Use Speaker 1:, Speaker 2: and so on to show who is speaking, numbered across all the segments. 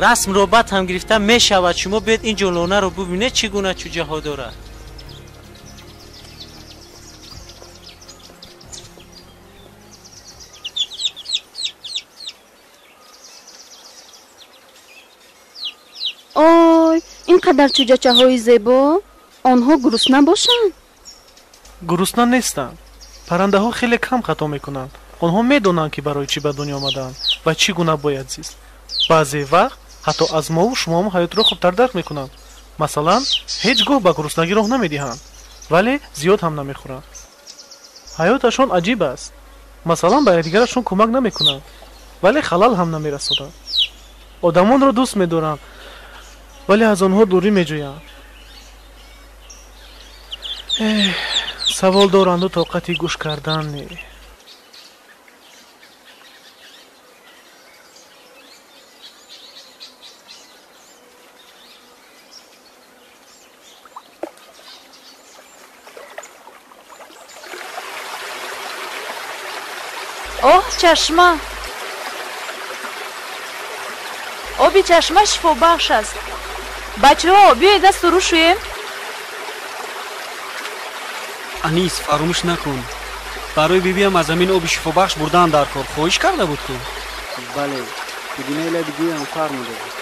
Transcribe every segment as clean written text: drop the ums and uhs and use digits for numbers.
Speaker 1: Расм робат ҳам гирифта мешавад. Шумо биёед инҷо лонаро бубинед, чӣ гуна чӯҷаҳо дорад.
Speaker 2: Ой, ин қадар чӯҷачаҳои зебо, онҳо гурусна бошанд?
Speaker 3: Гурусна нестанд. Паррандаҳо хеле кам хато мекунанд. Онҳо медонанд, ки барои чӣ ба дунё омадаанд ва чӣ гуна бояд зист. Баъзе вақт ҳатто аз мову шумоам ҳаётро хубтар дарк мекунанд. Масалан, ҳеҷ гоҳ ба гуруснагӣ роҳ намедиҳанд, вале зиёд ҳам намехӯранд. Ҳаёташон аҷиб аст. Масалан, ба якдигарашон кӯмак намекунанд, вале халал ҳам намерасонанд. Одамонро дӯст медоранд, вале аз онҳо дурӣ меҷӯянд. Эҳ, савол доранду тоқати гӯш кардан не.
Speaker 4: Оҳ, чашма! Оби чашма шифобахш аст. Бачаҳо, биёед дасту рӯ шӯем.
Speaker 5: Анис, фаромӯш накун, барои бибиам аз ҳамин оби шифобахш бурдаам дар кор. Хоҳиш карда буд ку?
Speaker 6: Бале, бибинаи лаби гӯям фармуда буд.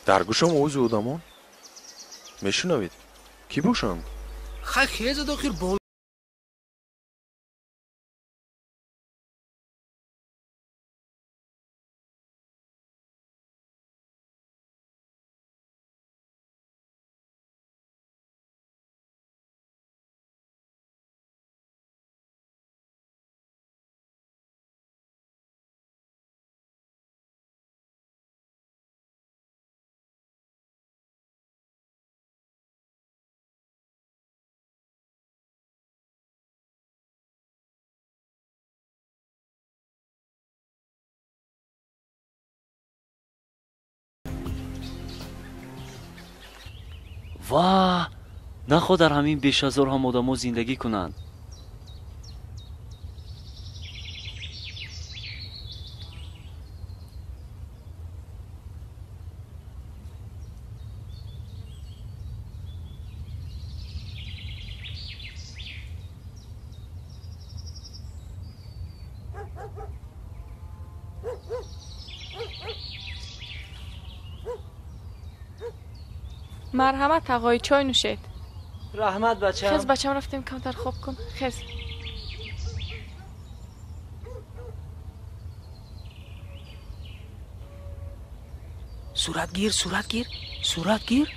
Speaker 7: Дар гӯшам овози одамон мешунавед? Кӣ бошанд?
Speaker 8: Хай, хезад охир бол.
Speaker 9: Ва нахоҳ дар ҳамин бешазор ҳам одамо зиндагӣ кунанд.
Speaker 10: Марҳамат, тағои, чой нӯшед.
Speaker 1: Раҳмат, бачам.
Speaker 10: Хез, бачам, рафтем, камтар хоб кун. Хез.
Speaker 8: Суратгир, суратгир, суратгир.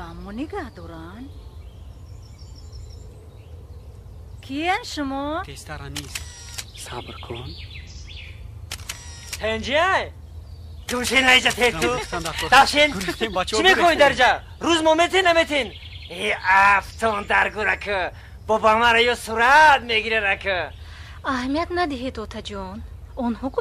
Speaker 11: ба мо нигаҳ доранд? Киян шумо?
Speaker 5: Тезтар, Анис, сабр кун.
Speaker 1: Тенҷай? Гумшен айҷа тету. Давшен. Чӣ мекунӣ дар ҷа? Рӯз мо метен наметен? Э, афтон дар гурака. Бобо мара ё сурат мегирарака.
Speaker 11: Аҳамият надиҳед, отаҷон. Онҳо ку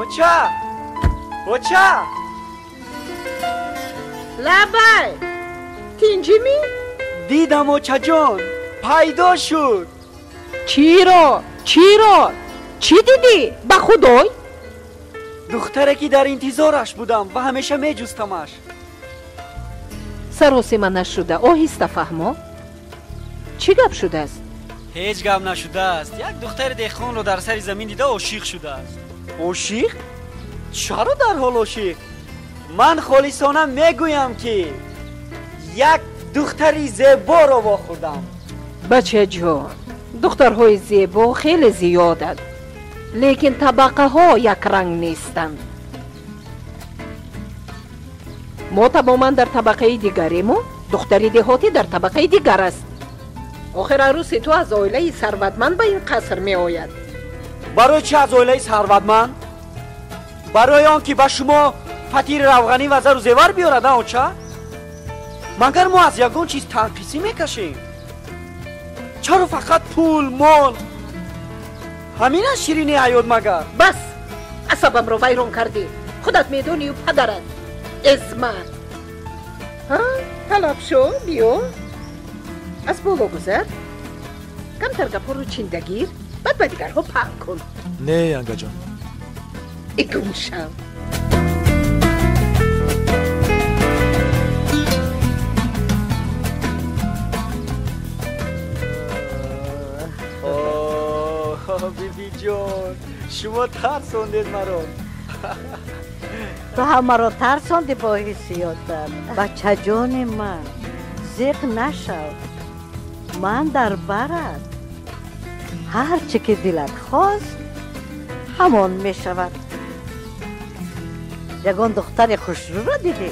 Speaker 6: Оча! Оча!
Speaker 12: Лабай! Тинҷимӣ?
Speaker 6: Дидам, очаҷон, пайдо шуд.
Speaker 12: Чиро? Чиро? Чӣ дидӣ? Ба худой?
Speaker 6: Духтаре ки дар интизораш будам ва ҳамеша меҷустамаш.
Speaker 12: Саросима нашуда, оҳиста фаҳмо. Чӣ гап шудааст?
Speaker 5: Ҳеҷ гап нашудааст. Як духтари деҳқонро дар сари замин дида ошиқ шудааст.
Speaker 6: Ошиқ? Чаро дарҳол ошиқ? Ман холисона мегӯям, ки як духтари зеборо вохӯрдам.
Speaker 12: Бачаҷон, духтарҳои зебо хеле зиёданд, лекин табақаҳо якранг нестанд. Мо тамоман дар табақаи дигарему, духтари деҳотӣ дар табақаи дигар аст. Охир арӯси ту аз оилаи сарватманд ба ин қаср меояд.
Speaker 6: Барои чӣ аз оилаи сарватманд? Барои он ки ба шумо фатири равғанӣ ва зару зевар биёрад, а оча? Магар мо аз ягон чиз танқисӣ мекашем? Чаро фақат пул, мол? Ҳамин аст ширини ҳаёт магар?
Speaker 12: Бас, асабамро вайрон кардӣ. Худат медонию падарат. Эзмат. Талаб шо, биё. Аз боло гузар. Камтар гапҳоро чиндагир, баъд ба дигарҳо паҳн кун.
Speaker 13: Не, янгаҷон.
Speaker 12: Гум шав.
Speaker 6: Бибиҷон, шумо тарсондед маро.
Speaker 13: Ту ҳамаро тарсонди бо ҳиссиётат. Бачаҷони ман, зиқ нашав. Ман дар барат. Ҳар чӣ ки дилат хост, ҳамон мешавад. Ягон духтари хушрӯро дидӣ?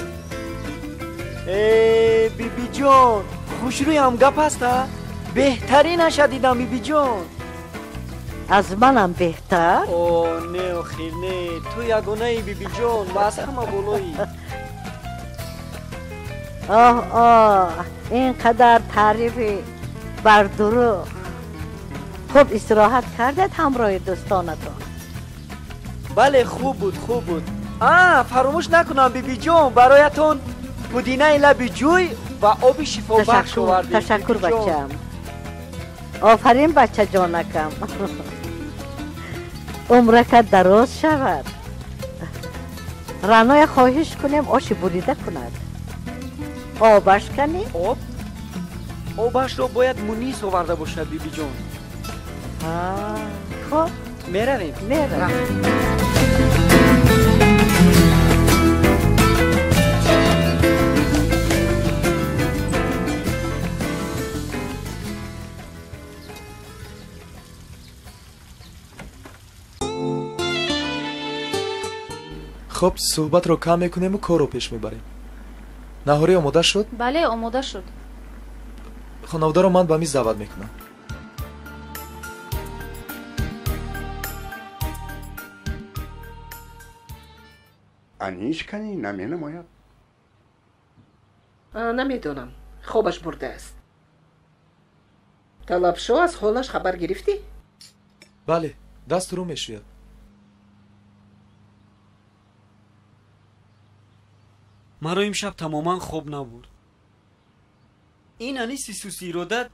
Speaker 6: Э, бибиҷон, хушрӯям гап аст, а? Беҳтаринаша дидам, бибиҷон.
Speaker 13: Аз манам беҳтар?
Speaker 6: О, не, охир, не. Ту ягонаи, бибиҷон, ва аз ҳама болоӣ.
Speaker 13: Оҳ, оҳ, ин қадар таърифи бардурӯғ. Хуб истироҳат кардед ҳамроҳи дӯстонатон?
Speaker 6: Бале, хуб буд, хуб буд. А, фаромӯш накунам, бибиҷон, бароятон пудинаи лаби ҷӯй ва оби шифобахш овардем.
Speaker 13: Ташаккур, бачаам. Офарин, бачаҷонакам. Умракат дароз шавад. Раъноя хоҳиш кунем оши бурида кунад. Обаш канӣ?
Speaker 6: Об? Обашро бояд Мунис оварда бошад, бибиҷон.
Speaker 13: Хоб,
Speaker 6: меравем.
Speaker 13: Меравем.
Speaker 14: Хоб, суҳбатро кам мекунему корро пеш мебарем. Наҳорӣ омода шуд?
Speaker 10: Бале, омода шуд.
Speaker 14: Хонаводаро ман ба миз даъват мекунам.
Speaker 15: Анис кани наменамояд?
Speaker 12: Намедонам, хобаш бурдааст. Талабшо, аз ҳолаш хабар гирифтӣ?
Speaker 14: Бале, дасту рӯ мешӯяд.
Speaker 5: Маро имшаб тамоман хоб набурд. Ин Аниси сусииродат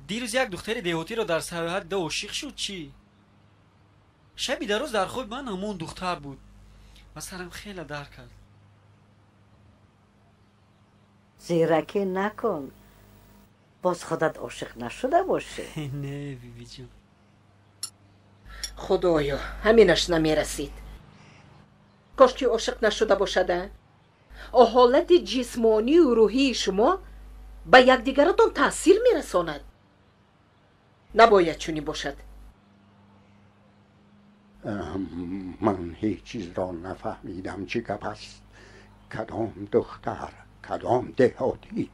Speaker 5: дирӯз як духтари деҳотиро дар саёҳат дида ошиқ шуд, чӣ? Шаби дароз дар хоби ман ҳамон духтар буд ва сарам хеле дард кард.
Speaker 13: Зиракӣ накун, боз худат ошиқ нашуда бошӣ.
Speaker 5: Не, бибиҷон.
Speaker 12: Худоё, ҳаминаш намерасид. Кош ки ошиқ нашуда бошада. Ҳолати ҷисмонию рӯҳии шумо ба якдигаратон таъсир мерасонад. Набояд чунин бошад.
Speaker 15: Ман ҳеҷ чизро нафаҳмидам, чӣ гап аст. Кадом духтар, кадом деҳотӣ?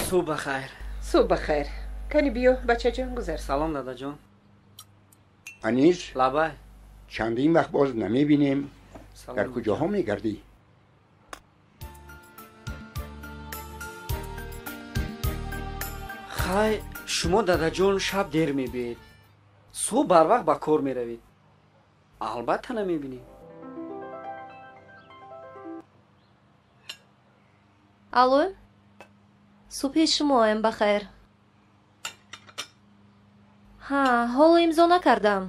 Speaker 6: Субҳ бахайр.
Speaker 12: Субҳ бахайр. Кани биё, бачаҷон, гузар.
Speaker 5: Салом, дадаҷон.
Speaker 15: Анис?
Speaker 5: Лабай.
Speaker 15: Чандин вақт боз намебинем. Дар куҷоҳо мегардӣ?
Speaker 6: Хай, шумо, дадаҷон, шаб дер мебиед, субҳ барвақт ба кор меравед, албатта намебинем.
Speaker 16: Алло, субҳи шумоям бахайр. Ҳа, ҳоло имзо накардам.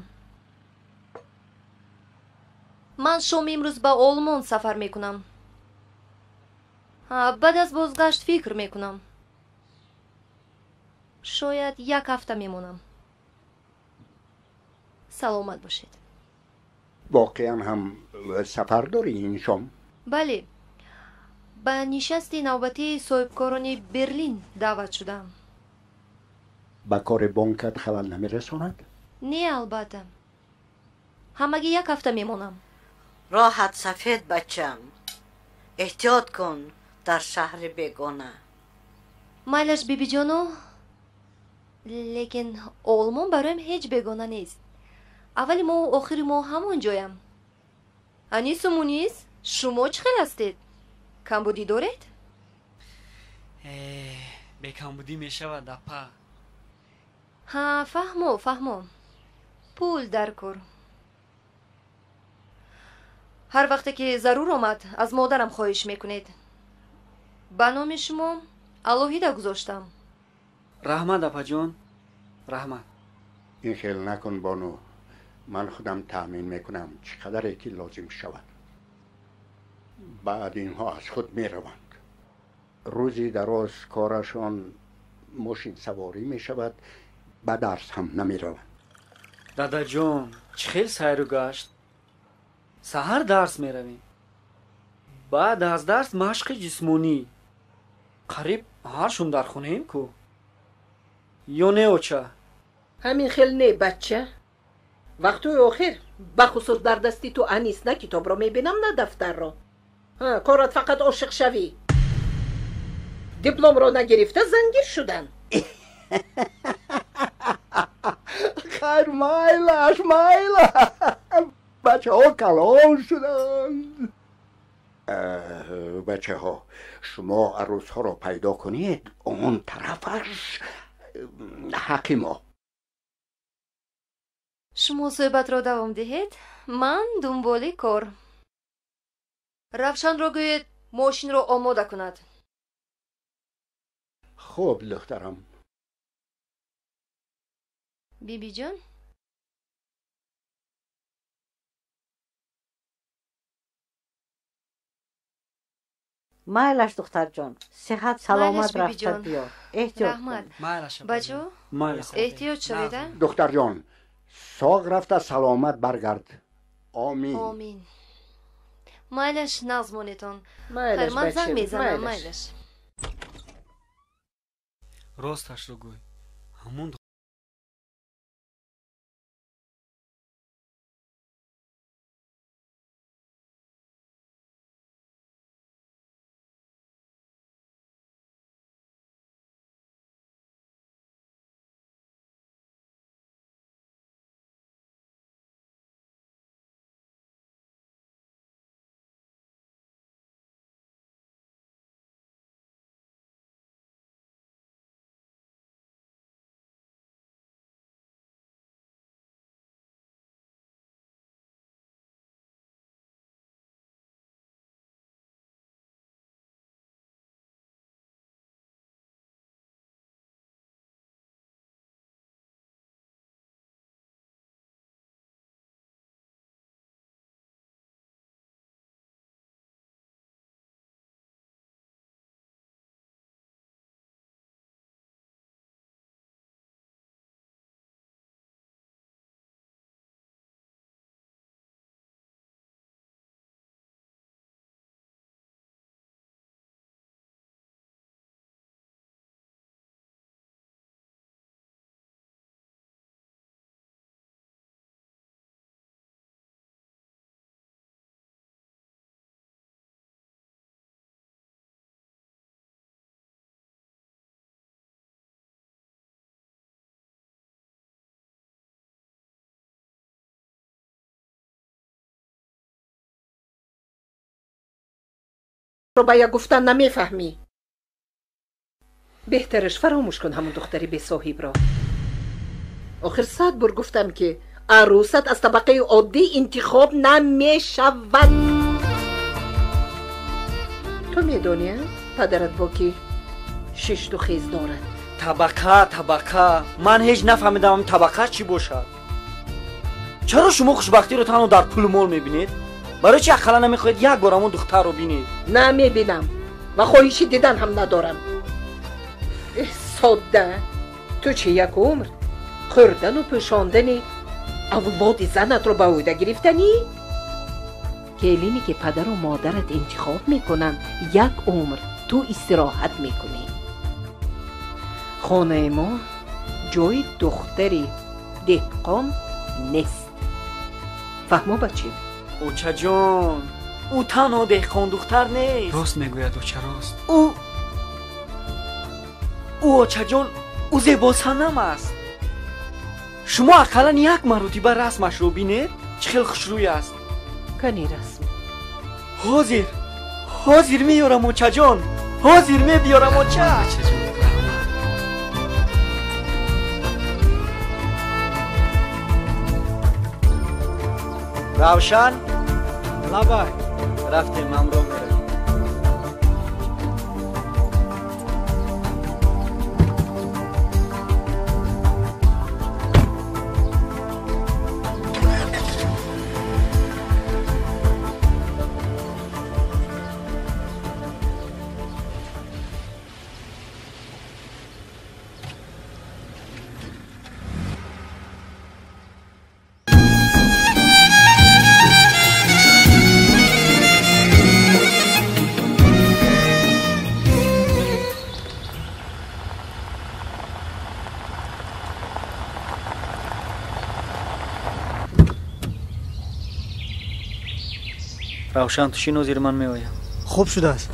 Speaker 16: Ман шоми имрӯз ба Олмон сафар мекунам. Баъд аз бозгашт фикр мекунам. Шояд як ҳафта мемонам. Саломат бошед.
Speaker 15: Воқеан ҳам сафар дорӣ ин шом?
Speaker 16: Бале, ба нишасти навбатии соҳибкорони Берлин даъват шудам.
Speaker 15: Ба кори бонкат халал намерасонад?
Speaker 16: Не, албатта. Ҳамагӣ як ҳафта мемонам.
Speaker 13: Роҳат сафед, бачам. Эҳтиёт кун дар шаҳри бегона.
Speaker 16: Майлаш, бибиҷону, лекин Олмон бароям ҳеҷ бегона нест. Аввали моҳу охири моҳ ҳамон ҷоям. Анису Мунис, шумо чӣ хел ҳастед? Камбудӣ доред?
Speaker 5: Бекамбудӣ мешавад, апа.
Speaker 16: Ҳа, фаҳмо, фаҳмо. Пул дар кор. Ҳар вақте ки зарур омад, аз модарам хоҳиш мекунед. Ба номи шумо алоҳида гузоштам.
Speaker 6: Раҳмат, апаҷон, раҳмат.
Speaker 15: Ин хел накун, бону. Ман худам таъмин мекунам, чӣ қадаре ки лозим шавад. Баъд инҳо аз худ мераванд. Рӯзи дароз корашон мошинсаворӣ мешавад. Ба дарс ҳам намераванд.
Speaker 5: Дадаҷон, чӣ хел сайру гашт? Саҳар дарс меравем, баъд аз дарс машқи ҷисмонӣ. Қариб ҳар шом дар хонаем ку. Ё не, оча?
Speaker 12: Ҳамин хел не, бача. Вақтҳои охир бахусус дар дасти ту Анис на китобро мебинам, на дафтарро. Корат фақат ошиқшавӣ. Дипломро нагирифта зангир шудан.
Speaker 15: Хайр, майлаш, майлаш. Бачаҳо калон шуданд. Бачаҳо, шумо арӯсҳоро пайдо кунед, он тарафаш ҳаққи мо.
Speaker 16: Шумо суҳбатро давом диҳед, ман дунболи кор. Равшанро гӯед мошинро омода кунад.
Speaker 15: Хуб, духтарам.
Speaker 16: Бибиҷон?
Speaker 13: Майлаш, духтарҷон, сиҳат саломат рафта биё. Эҳтиёт кун.
Speaker 16: Бачо, эҳтиёт шавед.
Speaker 15: Духтарҷон, соғ рафта саломат баргард. Омин.
Speaker 16: Омин. Майлаш, нағз монетон. Хайр, ман занг мезанам, майлаш.
Speaker 5: Росташро гӯй, ҳамон
Speaker 12: Ба як гуфтан намефаҳмӣ. Беҳтараш фаромӯш кун ҳамон духтари бесоҳибро. Охир 100 бор гуфтам, ки арӯсат аз табақаи оддӣ интихоб намешавад. Ту медонӣ, падарат бо ки шишту хез дорад?
Speaker 6: Табақа, табақа, ман ҳеҷ нафаҳмидам табақа чӣ бошад. Чаро шумо хушбахтиро танҳо дар пулу мол мебинед? Барои чи ақаллан намехоҳед як бор ҳамон духтарро бинед?
Speaker 12: Намебинам ва хоҳиши дидан ҳам надорам. Эҳ, содда, ту чи як умр хӯрдану пӯшондани авлоди занатро ба ӯҳда гирифтанӣ? Келине ки падару модарат интихоб мекунанд, як умр ту истироҳат мекунӣ. Хонаи мо ҷои духтари деҳқон нест. Фаҳмо, бачим?
Speaker 6: Очаҷон, ӯ танҳо деҳқондухтар нест.
Speaker 5: Рост мегӯяд, оча, рост.
Speaker 6: Ӯ очаҷон, ӯ зебосанам аст. Шумо ақаллан як маротиба расмашро бинед, чӣ хел хушрӯй аст.
Speaker 12: Кани расм?
Speaker 6: Ҳозир, ҳозир меёрам, очаҷон, ҳозир мебиёрам, оча. Равшан, лабай, рафтем, ҳамроҳ меравем.
Speaker 5: Равшан, ту шино, зери ман меоям.
Speaker 17: Хуб шудааст.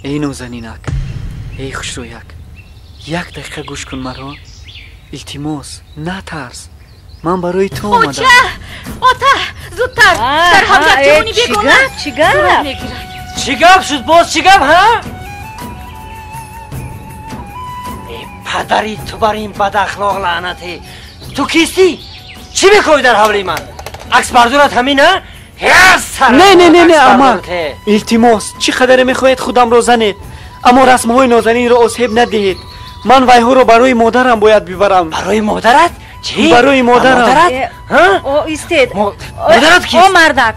Speaker 5: Эй нозанинак, эй хушрӯяк, як дақиқа гӯш кун маро. Илтимос, натарс, ман барои ту омадам.
Speaker 11: Оча, ота, зудтар, дар ҳавли як ҷавони бегона
Speaker 13: чӣ гап?
Speaker 11: сурат мегирад.
Speaker 1: Чӣ гап шуд боз, чӣ гап, ҳа? Эй падари ту бар ин бадахлоқ лаънатӣ, ту кистӣ? Чӣ мекоҳӣ дар ҳавлии ман? Аксбардорат ҳамин, ҳа?
Speaker 6: Не, не, не, не, амак, илтимос, чӣ қадаре мехоҳед худамро занед, аммо расмҳои нозанинро осеб надиҳед. Ман вайҳоро барои модарам бояд бибарам.
Speaker 1: Барои модарат? Чӣ?
Speaker 6: Барои модарам.
Speaker 13: О, истед.
Speaker 1: Модарат кист?
Speaker 13: О, мардак.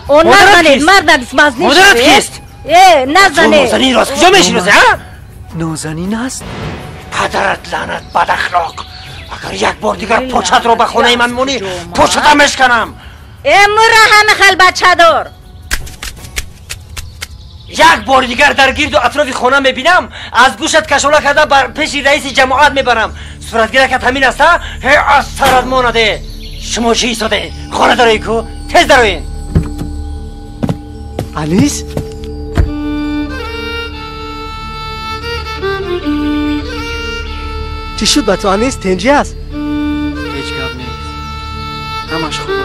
Speaker 13: О, назанед, мардак, мазнин
Speaker 1: Модарат кист?
Speaker 13: Э, назанед.
Speaker 1: Нозанинро аз куҷо мешиносӣ, ҳа?
Speaker 6: Нозанин аст?
Speaker 1: Падарат лаънат, бадахлоқ. Агар як бор дигар початро ба хонаи ман мемонӣ, почата мешканам.
Speaker 13: Э, мура ҳама хел бачадор.
Speaker 1: Як бори дигар дар гирду атрофи хона мебинам, аз гӯшат кашола карда бар пеши раиси ҷамоат мебарам. Суратгиракат ҳамин аст, ҳа? Ҳе, аз сарат монаде. Шумо чӣ истоде? Хона дарои ку? Тез дароен.
Speaker 17: Анис? Чӣ шуд ба ту, Анис? Тенҷӣ аст?
Speaker 5: Ҳеҷ гап нест, ҳамаш хуб аст.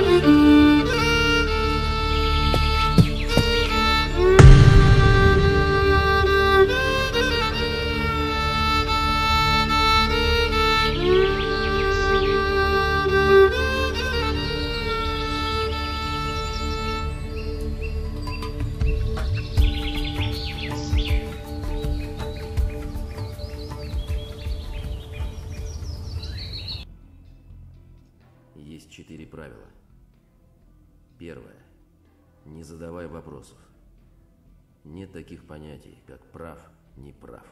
Speaker 18: Есть 4 правила. Первое. Не задавай вопросов. Нет таких понятий, как прав, не прав.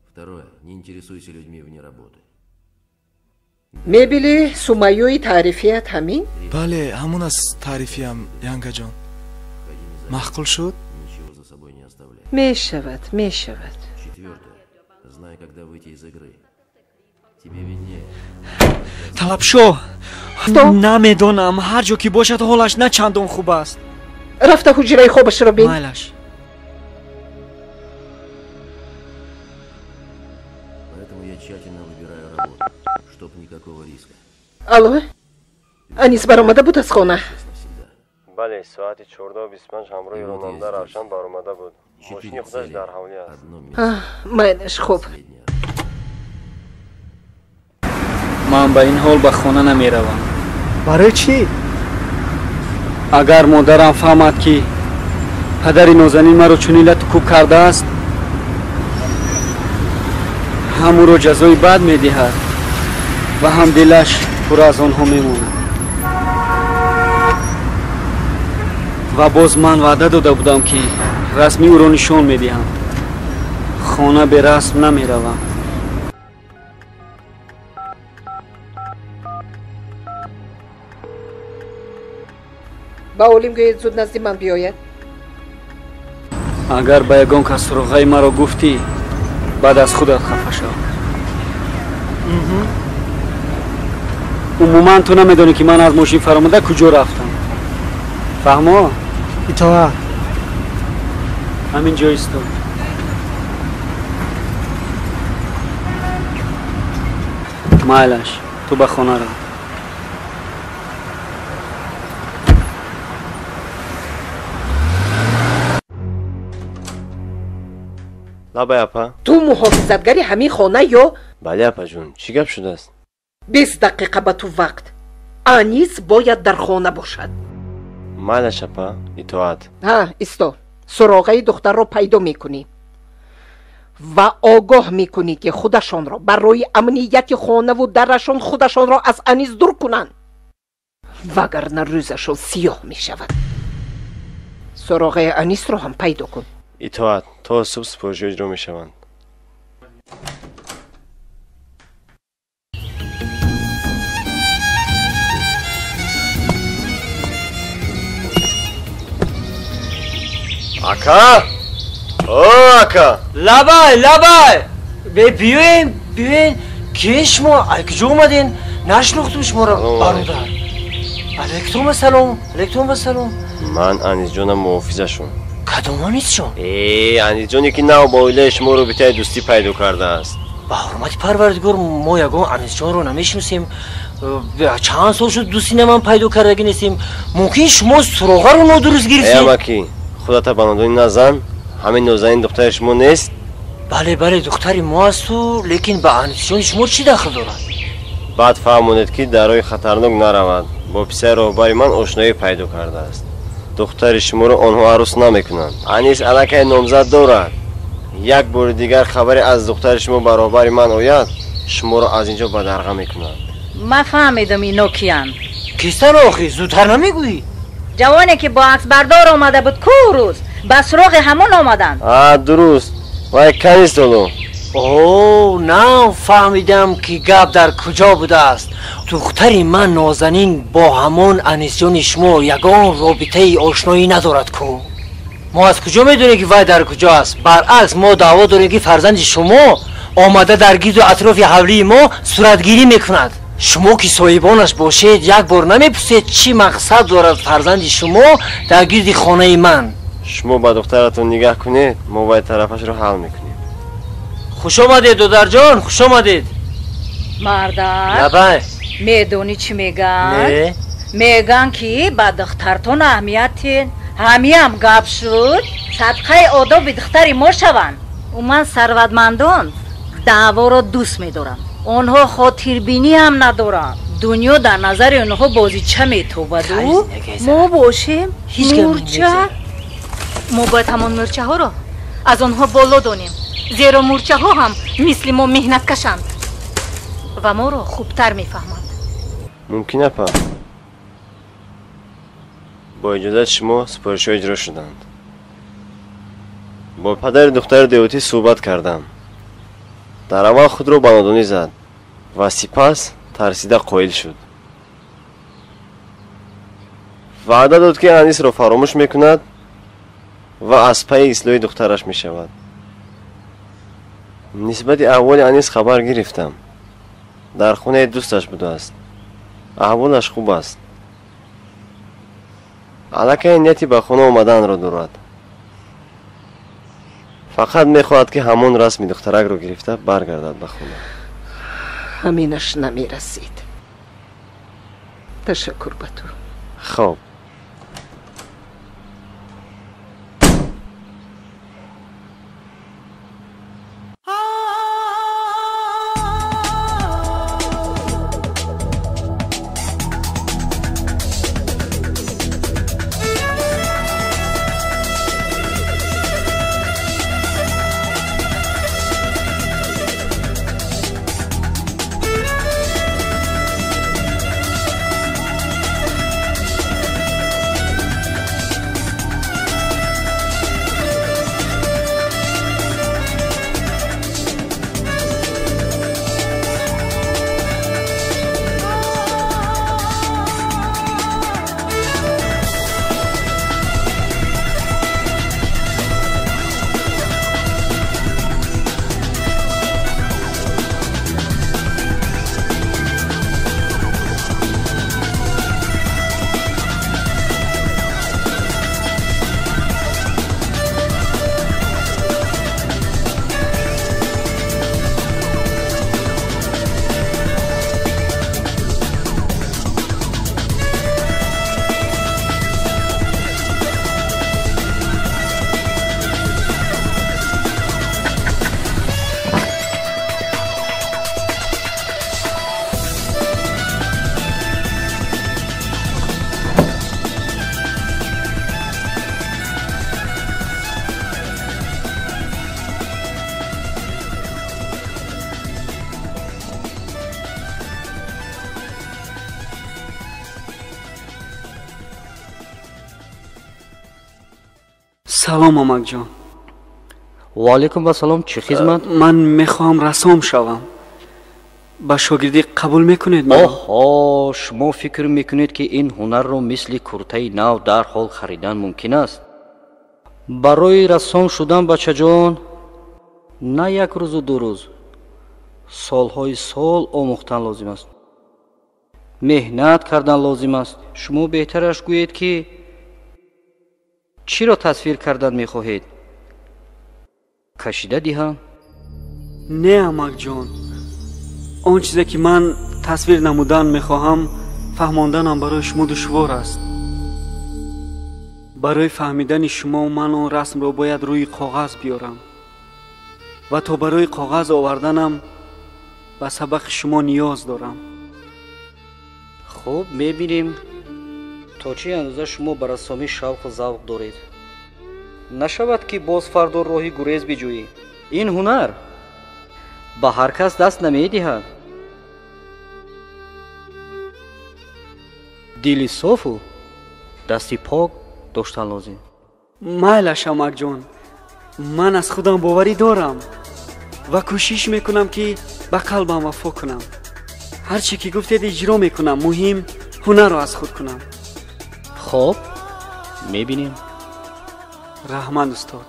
Speaker 18: Второе. Не интересуйся людьми вне работы.
Speaker 12: Мебели сумайёи таърифият ҳамин?
Speaker 14: Бале, ҳамон аст таърифиям, янгаҷон. Маъқул шуд?
Speaker 18: Ничего за собой не оставляй.
Speaker 12: Мешавад, мешавад.
Speaker 18: Четвертое. Знай, когда выйти из игры. Тебе виднее.
Speaker 5: Талабшо, намедонам, ҳар ҷо ки бошад, ҳолаш на чандон хуб аст.
Speaker 12: Рафта ҳуҷраи хобашро бин.
Speaker 5: Майлаш.
Speaker 18: Поэтому я тщательно выбираю работу, чтоб никакого риска.
Speaker 12: Алло, Анис баромада буд аз хона?
Speaker 19: Бале, соати 14:25 ҳамроҳи ронанда Равшан баромада буд. Мошини худаш дар ҳавлӣ аст.
Speaker 12: Майлаш, хуб.
Speaker 5: Ман ба ин ҳол ба хона намеравам.
Speaker 17: Барои чӣ?
Speaker 5: Агар модарам фаҳмад, ки падари нозанин маро чунин лату кӯб кардааст, ҳам ӯро ҷазои бад медиҳад ва ҳам дилаш пурра аз онҳо мемонад. Ва боз ман ваъда дода будам, ки расми ӯро нишон медиҳам. Хона берасм намеравам.
Speaker 12: Ба олим гӯед зуд назди ман биёяд.
Speaker 5: Агар ба ягон кас суроғаи маро гуфтӣ, баъд аз худат хафа шав. Умуман ту намедонӣ, ки ман аз мошин фаромада куҷо рафтам. Фаҳмо?
Speaker 17: Итоат.
Speaker 5: Ҳамин ҷо исто. Майлаш, ту ба хона рав.
Speaker 19: Лабай апа.
Speaker 12: Ту муҳофизатгари ҳамин хона ё?
Speaker 19: Бале апаҷон, чӣ гап шудааст?
Speaker 12: 20 дақиқа ба ту вақт. Анис бояд дар хона бошад.
Speaker 19: Майлаш апа, итоат.
Speaker 12: Ҳа, исто. Суроғаи духтарро пайдо мекунӣ ва огоҳ мекунӣ, ки худашонро барои амнияти хонаву дарашон худашонро аз Анис дур кунанд, вагарна рӯзашон сиёҳ мешавад. Суроғаи Анисро ҳам пайдо кун.
Speaker 19: Итоат, то субҳ супоришҳо иҷро мешаванд. Ака! О, ака!
Speaker 1: Лабай, лабай! Биёен, биёен, ки шумо ай куҷо омаден? Нашинохтум шуморо, бародар. Алайкум ассалом, алайкум ассалом.
Speaker 19: Ман Анисҷонам, муҳофизашон.
Speaker 1: Кадом Анисҷон?
Speaker 19: Анисҷоне ки нав бо оилаи шумо робитаи дӯстӣ пайдо кардааст.
Speaker 1: Ба ҳурмати Парвардигор, мо ягон Анисҷонро намешиносем. Чанд сол шуд дӯстӣ на ман пайдо кардагӣ нестем. Мумкин шумо суроғаро нодуруст гирифтед?
Speaker 19: Амаки, худата ба нодонӣ назан. Ҳамин нозанин духтари шумо нест?
Speaker 1: Бале, бале, духтари мо асту, лекин ба Анисҷони шумо чӣ дахл дорад?
Speaker 19: Баъд фаҳмонед, ки дар роҳи хатарнок наравад. Бо писари роҳбари ман ошноӣ пайдо кардааст. Духтари шуморо онҳо арӯс намекунанд. Анис аллакай номзад дорад. Як бори дигар хабаре аз духтари шумо ба роҳбари ман ояд, шуморо аз ин ҷо бадарға мекунанд.
Speaker 20: Ман фаҳмидам ино киянд.
Speaker 1: Кистан охи? Зудтар намегӯӣ?
Speaker 20: Ҷавоне ки бо аксбардор омада буд ку рӯз ба суроғи ҳамон омаданд.
Speaker 19: А, дуруст. Вай канист ҳоло?
Speaker 1: О, нав фаҳмидам, ки гап дар куҷо будааст. Духтари ман Нозанин бо ҳамон Анисҷони шумо ягон робитаи ошноӣ надорад ку. Мо аз куҷо медонем, ки вай дар куҷо аст? Баръакс, мо даъво дорем, ки фарзанди шумо омада дар гирду атрофи ҳавлии мо суратгирӣ мекунад. Шумо ки соҳибонаш бошед, як бор намепурсед, чӣ мақсад дорад фарзанди шумо дар гирди хонаи ман?
Speaker 19: Шумо ба духтаратон нигаҳ кунед, мо вай тарафашро ҳал мекунем.
Speaker 1: Хуш омадед, додарҷон, хуш омадед.
Speaker 20: Мардак,
Speaker 1: лабай.
Speaker 20: Медонӣ чӣ мегӯянд?
Speaker 1: Не.
Speaker 20: Мегӯянд, ки ба духтартон аҳамият тен. Ҳамиам гап шуд, садқаи одоби духтари мо шаванд. Умуман сарватмандон даъворо дӯст медоранд. Онҳо хотирбинӣ ҳам надоранд. Дунё дар назари онҳо бозича метобаду мо бошем мурча.
Speaker 11: Мо бояд ҳамон мӯрчаҳоро аз онҳо боло донем, зеро мӯрчаҳо ҳам мисли мо меҳнаткашанд ва моро хубтар мефаҳманд.
Speaker 19: Мумкин апа, бо иҷозати шумо супоришҳо иҷро шуданд. Бо падари духтари деҳотӣ суҳбат кардам. Дар аввал худро ба нодонӣ зад ва сипас тарсида қоил шуд. Ваъда дод, ки Анисро фаромӯш мекунад ва аз пайи ислоҳи духтараш мешавад. Нисбати аҳволи Анис хабар гирифтам. Дар хонаи дӯсташ будааст. Аҳволаш хуб аст. Аллакай нияти ба хона омаданро дорад. Фақат мехоҳад, ки ҳамон расми духтаракро гирифта баргардад ба хона.
Speaker 12: Ҳаминаш намерасид. Ташаккур ба ту.
Speaker 19: Хоб.
Speaker 5: Салом, амакҷон.
Speaker 6: Ва алайкум ассалом. Чӣ хизмат?
Speaker 5: Ман мехоҳам рассом шавам. Ба шогирдӣ қабул мекунед маро?
Speaker 6: Оҳо, шумо фикр мекунед, ки ин ҳунарро мисли куртаи нав дарҳол харидан мумкин аст? Барои рассом шудан, бачаҷон, на як рӯзу ду рӯз, солҳои сол омӯхтан лозим аст, меҳнат кардан лозим аст. Шумо беҳтараш гӯед, ки чиро тасвир кардан мехоҳед? Кашида диҳам?
Speaker 5: Не, амакҷон, он чизе ки ман тасвир намудан мехоҳам, фаҳмонданам барои шумо душвор аст. Барои фаҳмидани шумо ман он расмро бояд рӯи коғаз биёрам ва то барои коғаз оварданам ба сабақи шумо ниёз дорам.
Speaker 6: Хуб, мебинем то чӣ андоза шумо ба рассомӣ шавқу завқ доред. Нашавад, ки боз фардо роҳи гурез биҷӯӣ. Ин ҳунар ба ҳар кас даст намедиҳад. Дили софу дасти пок доштан лозим.
Speaker 5: Майлаш, амакҷон, ман аз худам боварӣ дорам ва кӯшиш мекунам, ки ба қалбам вафо кунам. Ҳар чӣ ки гуфтед, иҷро мекунам. Муҳим ҳунарро аз худ кунам.
Speaker 6: Хоб, мебинем.
Speaker 5: Раҳмат, устод.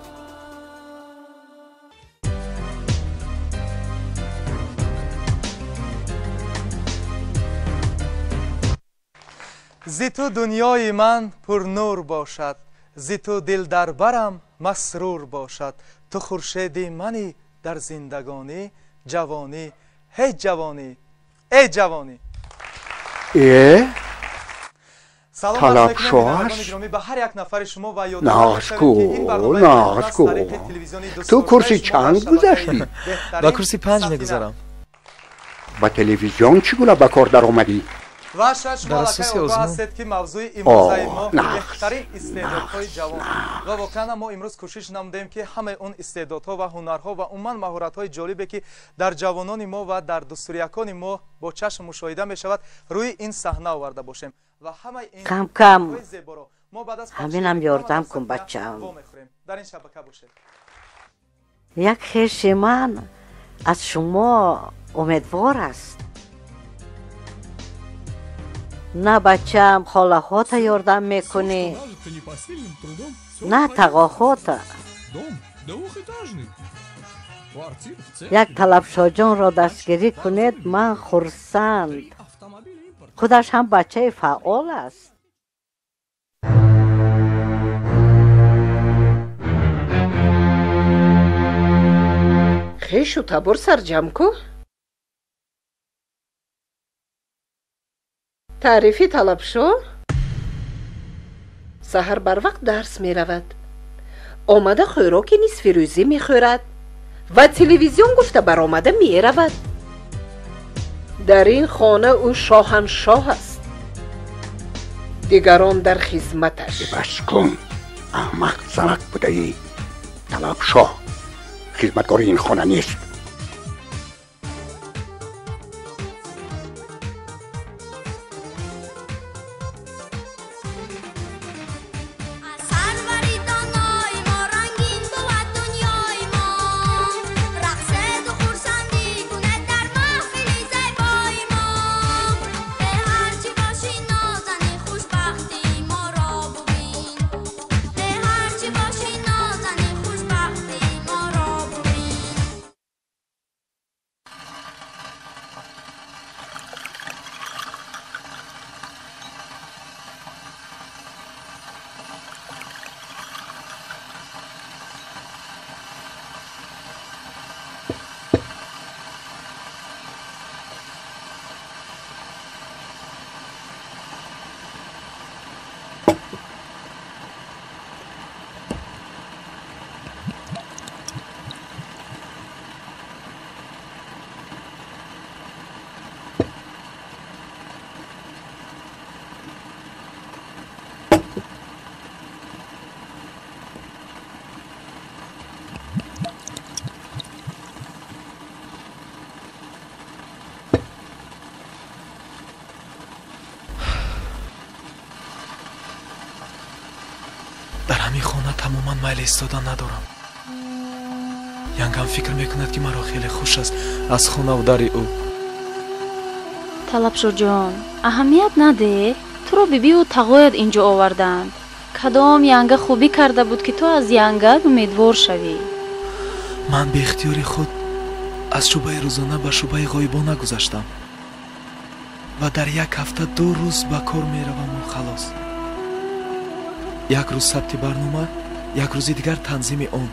Speaker 14: Зи ту дунёи ман пурнур бошад, зи ту дил дар барам масрур бошад. Ту хуршеди мани дар зиндагонӣ, ҷавонӣ, ҳей ҷавонӣ, эй ҷавонӣ.
Speaker 15: Э?
Speaker 14: Салом
Speaker 15: Талабшоҳаш?
Speaker 14: ба ҳар як нафари шумо ва
Speaker 15: Нағз-ку, нағз-ку. Ту курси чанд гузаштӣ?
Speaker 14: Ба курси панҷ мегузарам.
Speaker 15: Ба телевизион чӣ гуна ба кор даромадӣ?
Speaker 14: Ва шояд шумо Дар аллакай асоси огоҳ озмун. ҳастед, ки мавзӯи имрӯзаи мо
Speaker 15: Оҳ, нағз,
Speaker 14: беҳтарин истеъдодҳои ҷавон, ва воқеан мо имрӯз кӯшиш намудем, ки ҳамаи он истеъдодҳо ва ҳунарҳо ва умуман маҳоратҳои ҷолибе, ки дар ҷавонони мо ва дар дустуриякони мо бо чашм мушоҳида мешавад, рӯи ин саҳна оварда бошем ва ҳамаи ин
Speaker 13: Кам кам
Speaker 14: ҳои зеборо мо баъд аз
Speaker 13: ҳаминам
Speaker 14: пахши
Speaker 13: ёрдам
Speaker 14: реклама
Speaker 13: кун,
Speaker 14: дар саҳна
Speaker 13: бачаам.
Speaker 14: вомехӯрем. Дар ин шабака бошед.
Speaker 13: Як хеши ман аз шумо умедвор аст. На, бачаам, холаҳота ёрдам мекунӣ, на тағоҳота. Як Талабшоҷонро дастгирӣ кунед, ман хурсанд. Худаш ҳам бачаи фаъол аст.
Speaker 12: Хешу табор сарҷам ку. Таърифи Талабшо: саҳар барвақт дарс меравад, омада хӯроки нисфирӯзӣ мехӯрад ва телевизион гуфта баромада меравад. Дар ин хона ӯ шоҳаншоҳ аст, дигарон дар хизматаш.
Speaker 15: Бас кун, аҳмақ занак будаӣ. Талабшоҳ хизматкори ин хона нест.
Speaker 21: Сарвари донои мо рангин бувад дунёи мо, рақседу хурсандӣ кунед дар маҳфили зебои мо. Э, ҳарчи бошӣ нозанин, хушбахтии моро бубин. Э, ҳарчи бошӣ нозанин, хушбахтии моро бубин.
Speaker 2: Дар ҳамин хона тамоман майли истодан надорам. Янгам фикр мекунад, ки маро хеле хуш аст аз хонаву дари ӯ.
Speaker 4: Талабшоҳҷон, аҳамият надеҳ. Туро бибиву тағоят инҷо овардаанд. Кадом янга хубӣ карда буд, ки ту аз янгат умедвор шавӣ?
Speaker 2: Ман беихтиёри худ аз шӯъбаи рӯзона ба шӯъбаи ғоибона гузаштам ва дар як ҳафта 2 рӯз ба кор мераваму халос. Як рӯз сабти барнома, як рӯзи дигар танзими он.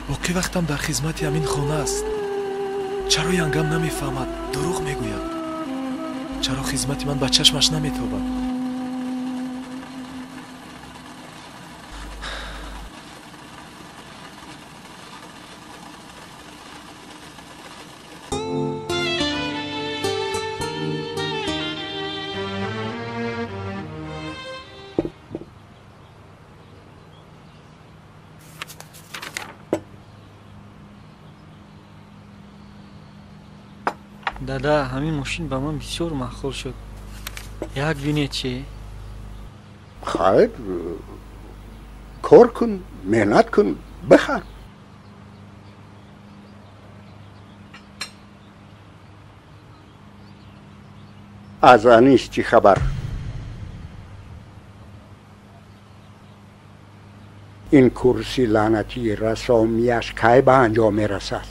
Speaker 2: Боқӣ вақтам дар хизмати ҳамин хона аст. Чаро янгам намефаҳмад, дурӯғ мегӯяд? Чаро хизмати ман ба чашмаш наметобад?
Speaker 5: Дада, ҳамин мошин ба ман бисёр маъқул шуд. Як бинед чи?
Speaker 15: Хайр, кор кун, меҳнат кун, бихар. Аз Анис чӣ хабар? Ин курси лаънатии рассомияш кай ба анҷом мерасад?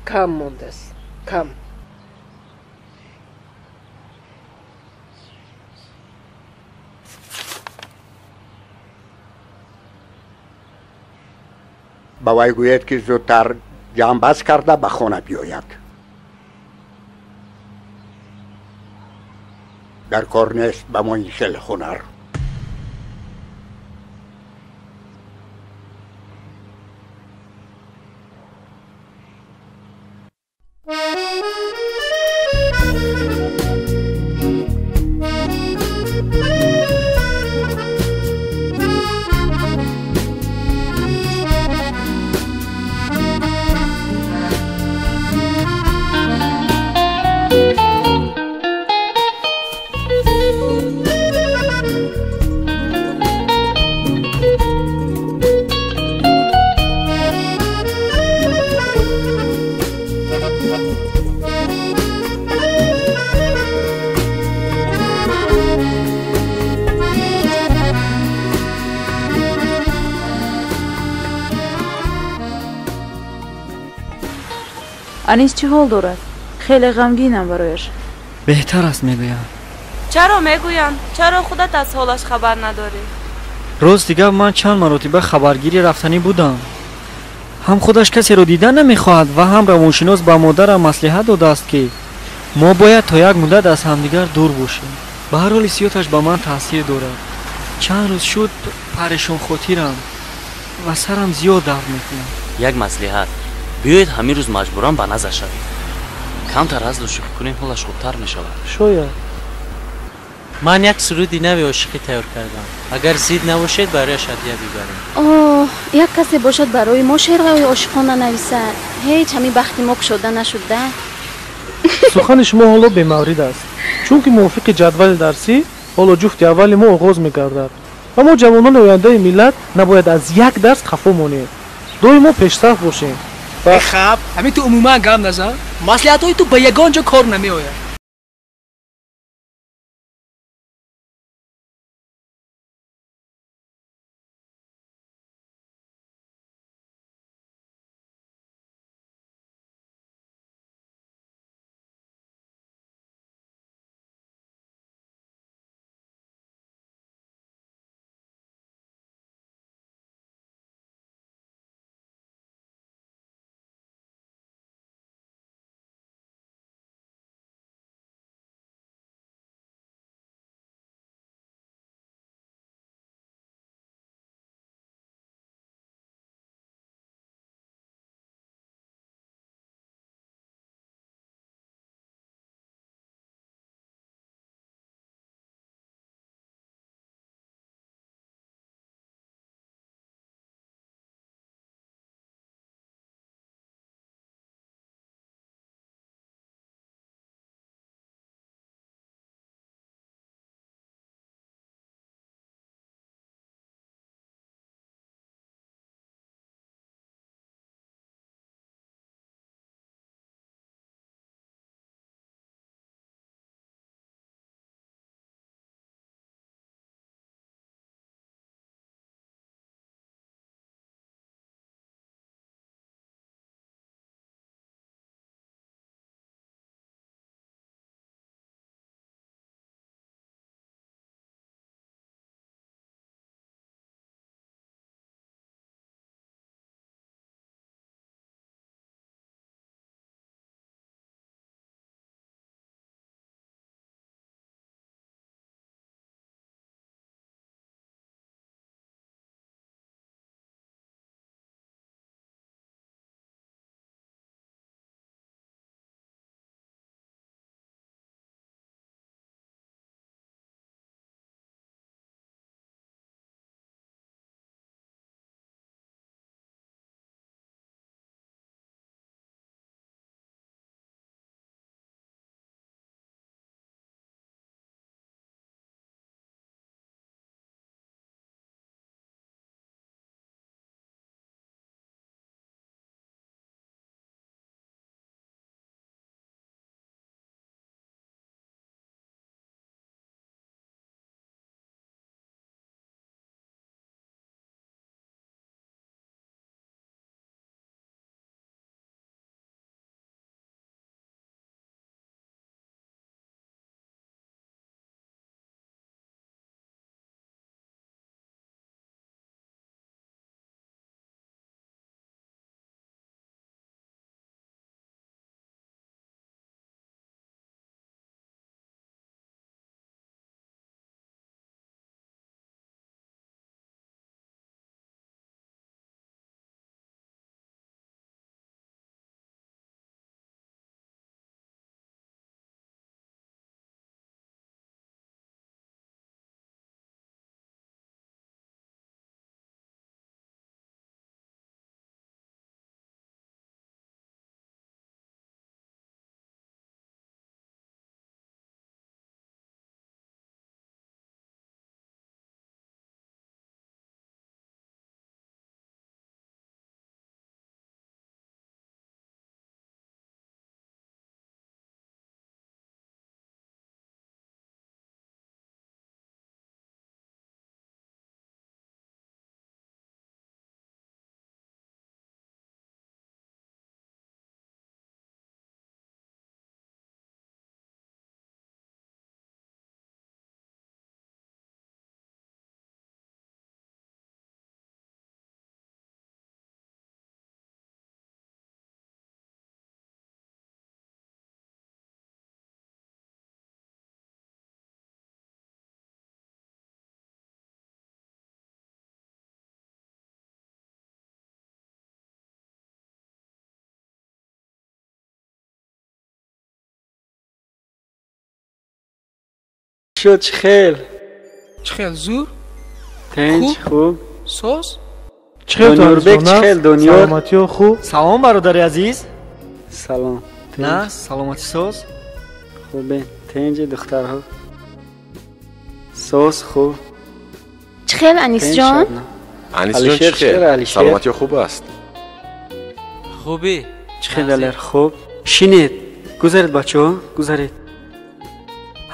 Speaker 12: Кам мондааст, кам.
Speaker 15: Ба вай гӯед, ки зудтар ҷамъбаст карда ба хона биёяд. Дар кор нест ба мо ин хел ҳунар.
Speaker 4: Анис чӣ ҳол дорад? Хеле ғамгинам барояш.
Speaker 5: Беҳтар аст, мегӯям.
Speaker 10: Чаро мегӯям? Чаро худат аз ҳолаш хабар надорӣ?
Speaker 5: Рост дигар, ман чанд маротиба хабаргирӣ рафтанӣ будам. Ҳам худаш касеро дида намехоҳад ва ҳам равоншинос ба модарам маслиҳат додааст, ки мо бояд то як муддат аз ҳамдигар дур бошем. Ба ҳар ҳол ҳиссиёташ ба ман таъсир дорад. Чанд рӯз шуд парешонхотирам ва сарам зиёд дард мекунад.
Speaker 9: Як маслиҳат: биёед ҳамин рӯз маҷбуран ба назар шавед. Камтар азлу шӯхӣ кунем, ҳолаш хубтар мешавад.
Speaker 3: Шояд.
Speaker 22: Ман як суруди нави ошиқӣ тайёр кардам. Агар зид набошед, барояш ҳадя бибарем.
Speaker 4: Оҳ, як касе бошад барои мо шеърҳои ошиқона нависад. Ҳеҷ ҳамин бахти мо кушода нашуда.
Speaker 3: Сухани шумо ҳоло бемаврид аст, чунки мувофиқи ҷадвали дарсӣ ҳоло ҷуфти аввали мо оғоз мегардад ва мо ҷавонони ояндаи миллат набояд аз як дарс хафо монем. Доимо пешсаф бошем.
Speaker 8: Хаб, ҳамин ту умуман гап назан. Маслиҳатҳои ту ба ягон ҷо кор намеояд.
Speaker 5: шуд, чӣ хел?
Speaker 8: Чӣ хел зур?
Speaker 5: Тинч, хуб.
Speaker 8: Соз?
Speaker 3: Чӣ хел
Speaker 5: Донёрбек, чӣ хел Донёр?
Speaker 3: Саломатиё хуб?
Speaker 6: Салом бародари азиз.
Speaker 5: Салом.
Speaker 6: На, саломатӣ соз?
Speaker 5: Хубе, тинҷи духтарҳо. Соз хуб.
Speaker 4: Чӣ хел Анисҷон?
Speaker 7: Анисҷон чӣ хел? Саломатиё хуб аст?
Speaker 22: Хубӣ.
Speaker 5: Чӣ хел Далер, хуб. Шинед, гузаред бачаҳо, гузаред.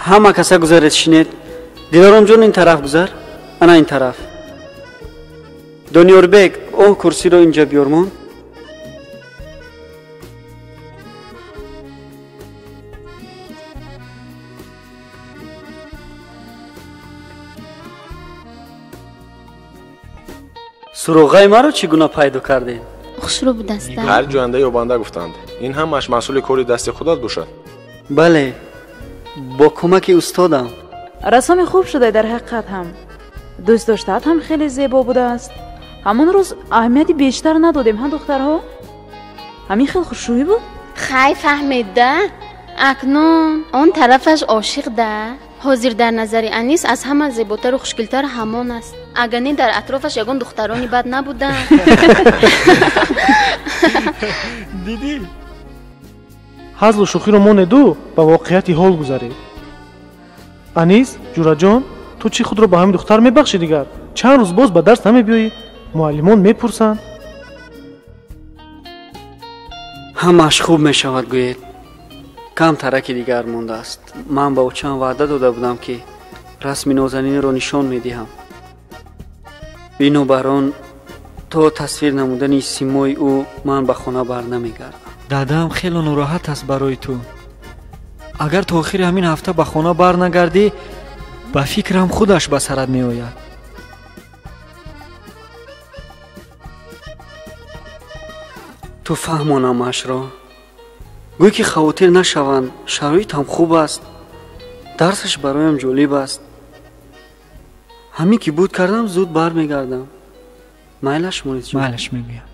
Speaker 5: Ҳама каса гузаред, шинед. Дилоромҷон ин тараф гузар, ана ин тараф. Донёрбек, он курсиро инҷа биёрмон. Суроғаи маро чӣ гуна пайдо кардед?
Speaker 4: Хушрӯ будаста.
Speaker 7: Ҳар ҷоянда ёбанда гуфтанд. Ин ҳамааш маҳсули кори дасти худат бошад.
Speaker 5: Бале, бо кӯмаки устодам.
Speaker 16: Рассоми хуб шуда дар ҳақиқат ҳам. Дӯст доштаат ҳам хеле зебо будааст. Ҳамон рӯз аҳамияти бештар надодем, ҳа духтарҳо? Ҳамин хел хушрӯӣ буд?
Speaker 4: Хай фаҳмед-да. Акнун он тарафаш ошиқ да. Ҳозир дар назари Анис аз ҳама зеботару хушгилтар ҳамон аст. Агар не дар атрофаш ягон духтарони бад набуданд.
Speaker 5: Дидӣ?
Speaker 3: Ҳазлу шӯхиро монеду ба воқеияти ҳол гузаред. Анис, ҷураҷон, ту чӣ худро ба ҳамин духтар мебахшӣ дигар? Чанд рӯз боз ба дарс намебиёӣ? Муаллимон мепурсанд.
Speaker 5: Ҳамааш хуб мешавад, гӯед. Кам тараки дигар мондааст. Ман ба очам ваъда дода будам, ки расми нозанинро нишон медиҳам. Бинобар он то тасвир намудани симои ӯ ман ба хона бар намегардам.
Speaker 6: Дадаам хело нороҳат аст барои ту. Агар то охири ҳамин ҳафта ба хона бар нагардӣ, ба фикрам худаш ба сарат меояд.
Speaker 5: Ту фаҳмонамашро. Гӯй ки хавотир нашаванд, шароитам хуб аст, дарсаш бароям ҷолиб аст. Ҳамин ки буд кардам, зуд бармегардам. Майлаш, Мунисҷон?
Speaker 6: Майлаш мегӯям.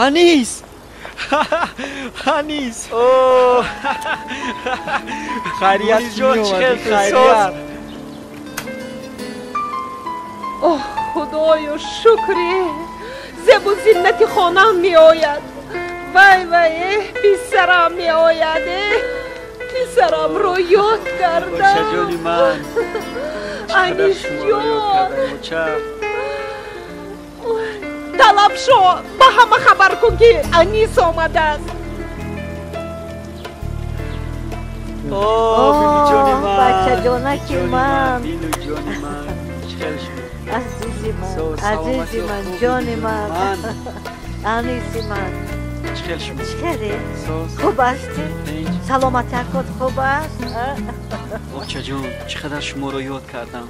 Speaker 5: Анис! Анис! О!
Speaker 6: Хайрият
Speaker 5: ҷон, чӣ хел хайрият?
Speaker 12: Оҳ, худоё, шукре! Зебу зиннати хонаам меояд. Вай, вай, эҳ, писарам меояд, эҳ, писарамро ёд кардам.
Speaker 5: Очаҷони ман!
Speaker 12: Анис ҷон!
Speaker 5: Оча!
Speaker 12: Талабшо, ба ҳама хабар кун, ки Анис омадааст.
Speaker 5: О, бибиҷони ман!
Speaker 13: Бачаҷонаки ман!
Speaker 5: Бибиҷони ман! Чӣ хел шумо?
Speaker 13: Азизи ман, азизи ман, ҷони ман, Аниси ман.
Speaker 5: Чӣ хел шумо?
Speaker 13: Чӣ хеле? Хуб ҳастӣ? Саломатиякот хуб аст?
Speaker 5: Очаҷон, чӣ қадар шуморо ёд кардам.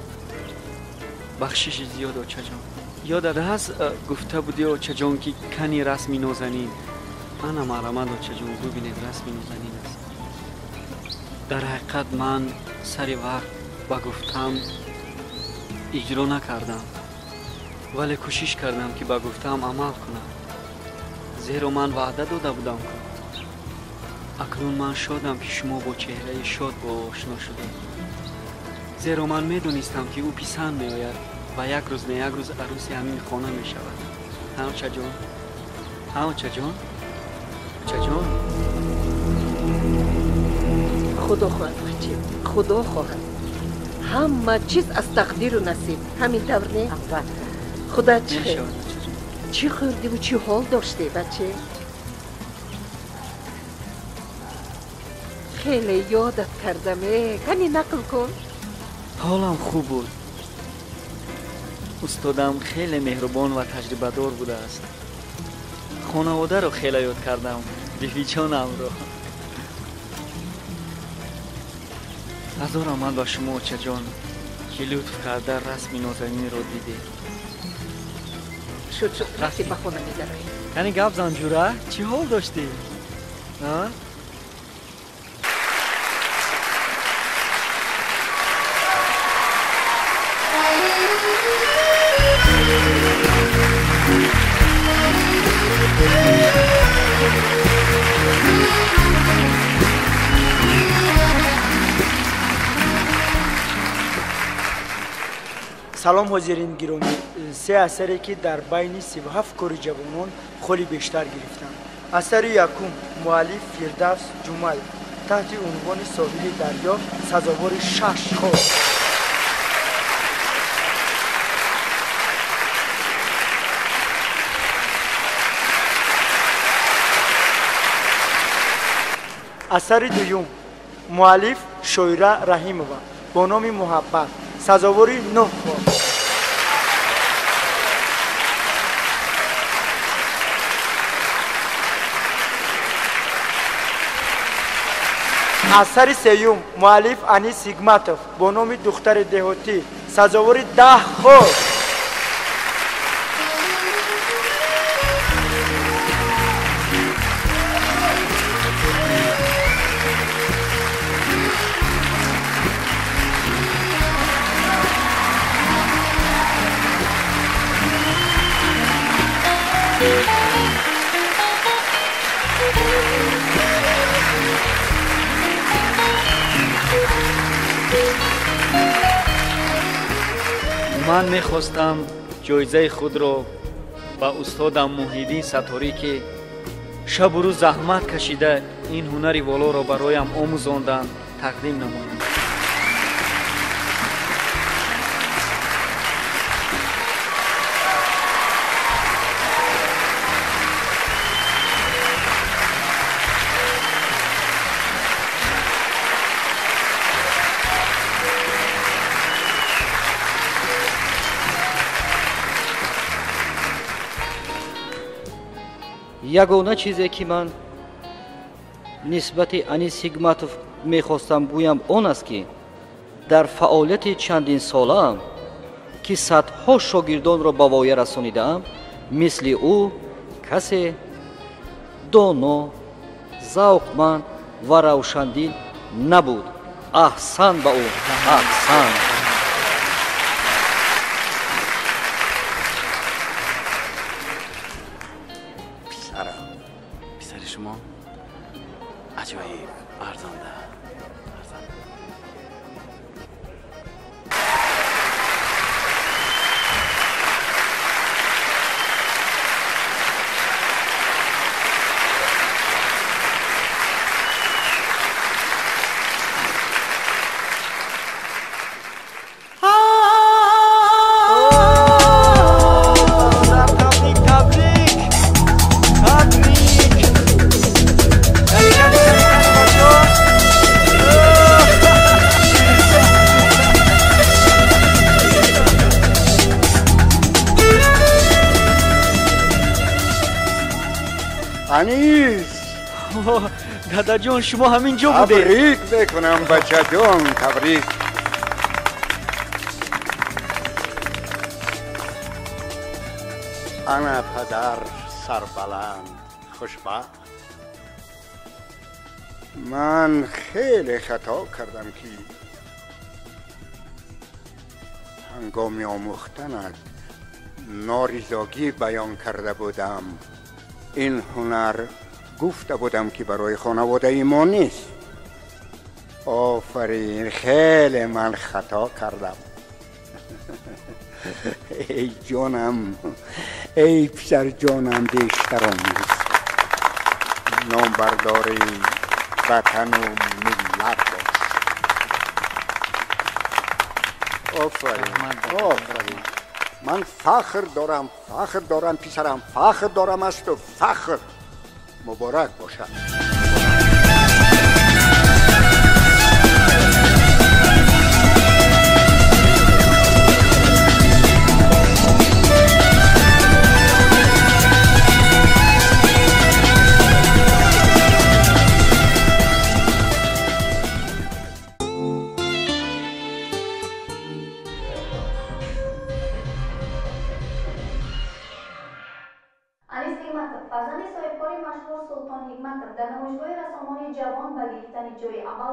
Speaker 5: Бахшиши зиёд, очаҷон. Ёдат ҳаст, гуфта будӣ, очаҷон, ки кани расми Нозанин. Ана марамад, очаҷон, бубинед, расми Нозанин аст. Дар ҳақиқат ман сари вақт ба гуфтаам иҷро накардам, вале кӯшиш кардам, ки ба гуфтаам амал кунам, зеро ман ваъда дода будам. Акнун ман шодам, ки шумо бо чеҳраи шод бо ӯ ошно шудед, зеро ман медонистам, ки ӯ писанд меояд ва як рӯз не як рӯз арӯси ҳамин хона мешавад. Ҳа, очаҷон? Ҳа, очаҷон? Очаҷон?
Speaker 12: Худо хоҳад, баче, худо хоҳад. Ҳама чиз аз тақдиру насиб. Ҳамин тавр не? Худат чӣ хел? Чӣ хӯрдиву чӣ ҳол доштӣ, баче? Хеле ёдат кардам, э. Кани нақл кун.
Speaker 5: Ҳолам хуб буд. Устодам хеле меҳрубон ва таҷрибадор будааст. Хонаводаро хеле ёд кардам, бибиҷонамро. Ҳазор раҳмат ба шумо, очаҷон, ки лутф карда расми Нозанинро дидед.
Speaker 12: Шуд, шуд, рафтем ба хона медароем.
Speaker 5: Кани гап зан, ҷура, чӣ ҳол доштӣ?
Speaker 6: Салом, ҳозирин гиромӣ. Се асаре, ки дар байни 37 кори ҷавонон холи бештар гирифтанд. Асари якум, муаллиф Фирдавс Ҷумаев, таҳти унвони «Соҳили дарё», сазовори шаш хол. Асари дуюм, муаллиф Шоира Раҳимова бо номи «Муҳаббат», сазовори 9 хол. Асари сеюм, муаллиф Анис Ҳикматов бо номи «Духтари деҳотӣ», сазовори 10 хол.
Speaker 5: Ман мехостам ҷоизаи худро ба устодам Муҳиддин Сатторӣ, ки шабу рӯз заҳмат кашида ин ҳунари волоро бароям омӯзонданд, тақдим намоям.
Speaker 6: Ягона чизе, ки ман нисбати Анис Ҳикматов мехостам гӯям, он аст, ки дар фаъолияти чандинсолаам, ки садҳо шогирдонро ба воя расонидаам, мисли ӯ касе доно, завқманд ва равшандил набуд. Аҳсан ба ӯ, аҳсан!
Speaker 15: Анис!
Speaker 5: Дадаҷон, шумо ҳамин ҷо будед?
Speaker 15: Табрик мекунам, бачаҷон, табрик. Ана падар сарбаланд, хушбахт. Ман хеле хато кардам, ки ҳангоми омӯхтанат норизогӣ баён карда будам. Ин ҳунар гуфта будам, ки барои хонаводаи мо нест. Офарин, хеле ман хато кардам. Эй ҷонам, эй писарҷонам, бештаромӯз номбардори ватану миллат бош. Офарин, офарин. Ман фахр дорам, фахр дорам, писарам, фахр дорам аз ту, фахр. Муборак бошад.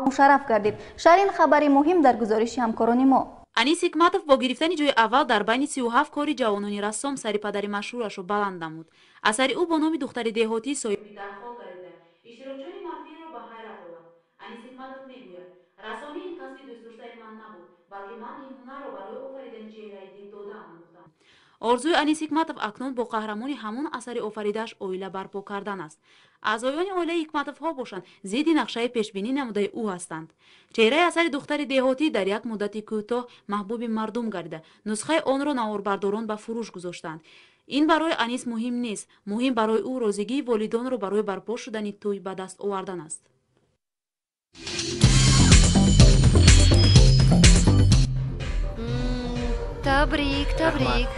Speaker 17: Мушарраф гардид. Шарин хабари муҳим дар гузориши ҳамкорони мо.
Speaker 16: Анис Ҳикматов бо гирифтани ҷои аввал дар байни 37 кори ҷавонони рассом сари падари машҳурашро баланд намуд. Асари ӯ бо номи духтари деҳотӣ соҳиби дархол гардида, иштирокчиёни маҳфилро ба ҳайрат овард. Анис Ҳикматов мегӯяд: рассомӣ ин касби дӯстдоштаи ман набуд, балки ман ин ҳунарро барои офаридани чеҳраи дилдода омӯхтам. Орзуи Анис Ҳикматов акнун бо қаҳрамони ҳамон асари офаридааш оила барпо кардан аст. Аъзоёни оилаи Ҳикматовҳо бошанд, зидди нақшаи пешбинӣ намудаи ӯ ҳастанд. Чеҳраи асари духтари деҳотӣ дар як муддати кӯтоҳ маҳбуби мардум гардида, нусхаи онро наворбардорон ба фурӯш гузоштанд. Ин барои Анис муҳим нест, муҳим барои ӯ розигии волидонро барои барпо шудани тӯй ба даст овардан аст.
Speaker 18: Табрик, табрик.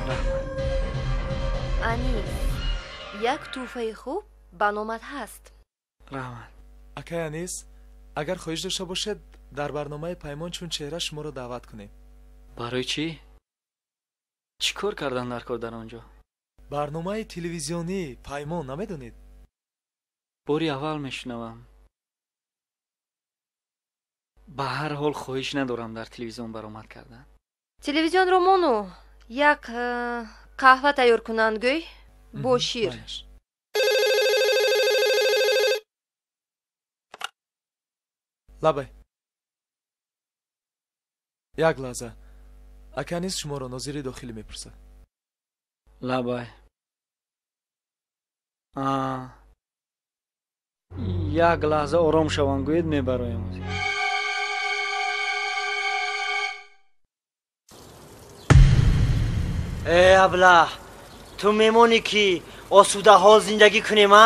Speaker 18: Анис, як тӯҳфаи хуб ба номат ҳаст.
Speaker 5: Раҳмат.
Speaker 2: Акай Анис, агар хоҳиш дошта бошед, дар барномаи Паймон чун чеҳра шуморо даъват кунем.
Speaker 5: Барои чӣ? Чӣ кор кардан дар кор дар он ҷо?
Speaker 2: Барномаи телевизионӣ Паймон намедонед?
Speaker 5: Бори аввал мешунавам. Ба ҳар ҳол хоҳиш надорам дар телевизион баромад кардан.
Speaker 18: Телевизионро мону як қаҳва тайёр кунанд, гӯй, бо шир.
Speaker 2: Лабай, як лаҳза. Ака Анис шуморо нозири дохилӣ мепурсад.
Speaker 5: Лабай, як лаҳза ором шаванд, гӯед, мебароям.
Speaker 1: Э аблаҳ, ту мемонӣ, ки осудаҳол зиндагӣ кунем, а?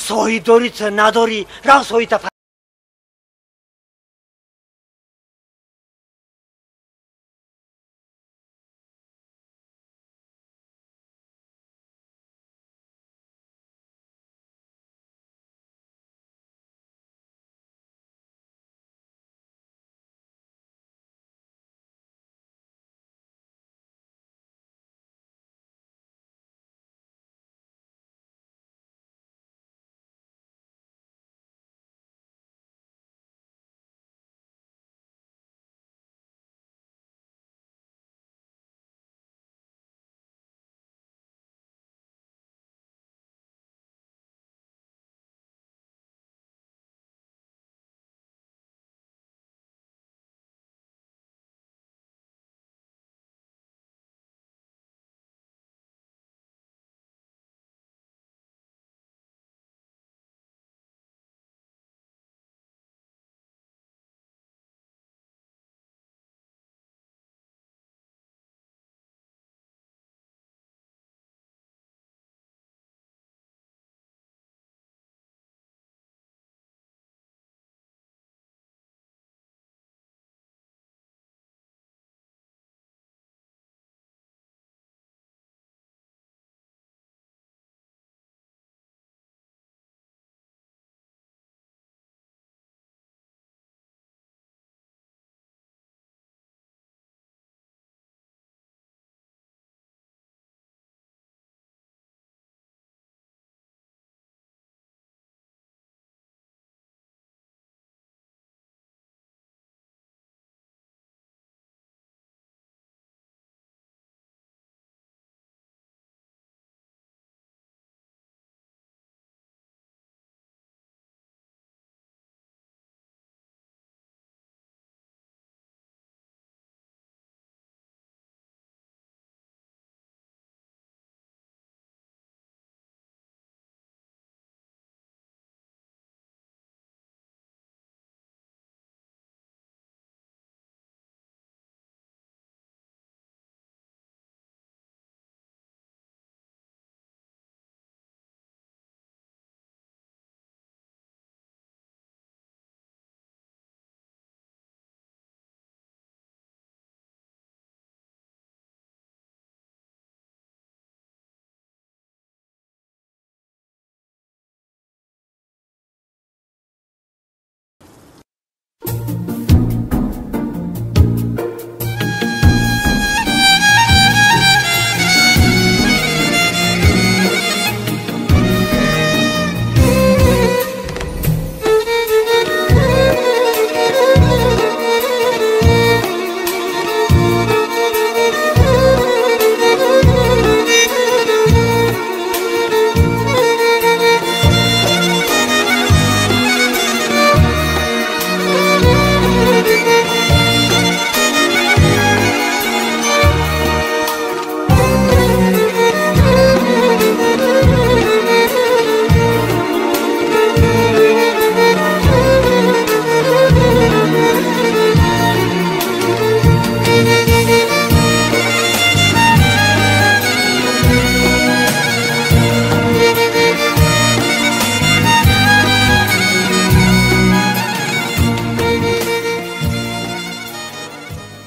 Speaker 1: Соҳибдорӣ ту надорӣ, рав соҳибта.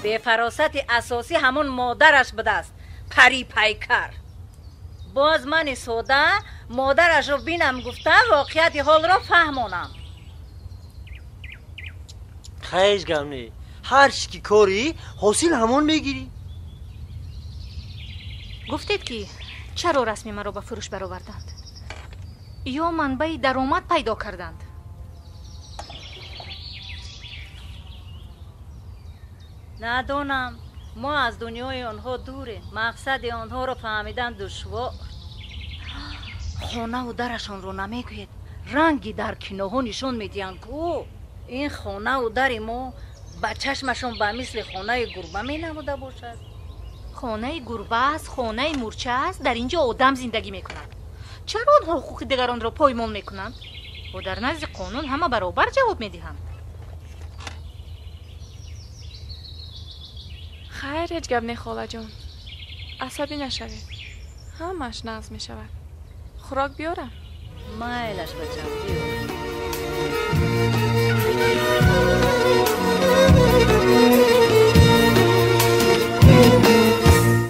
Speaker 11: Бефаросати асосӣ ҳамон модараш будааст, пари пайкар. Боз мани сода модарашро бинам гуфта воқеияти ҳолро фаҳмонам.
Speaker 1: Ҳеҷ гап не, ҳар чӣ ки корӣ ҳосил ҳамон мегирӣ.
Speaker 20: Гуфтед ки чаро расми маро ба фурӯш бароварданд ё манбаи даромад пайдо карданд?
Speaker 11: Надонам, мо аз дунёи онҳо дурем, мақсади онҳоро фаҳмидан душвор. Хонаву дарашонро намегӯед, ранги дар киноҳо нишон медиҳанд ку. Ин хонаву дари мо ба чашмашон ба мисли хонаи гурба менамуда бошад.
Speaker 20: Хонаи гурба аст, хонаи мурча аст, дар ин ҷо одам зиндагӣ мекунад. Чаро онҳо ҳуқуқи дигаронро поймол мекунанд? Бо дар назди қонун ҳама баробар ҷавоб медиҳанд.
Speaker 23: Хайр, ҳеҷ гап не, холаҷон, асабӣ нашавед, ҳамааш нағз мешавад. Хӯрок биёрам?
Speaker 11: Майлаш, бачам, биёр.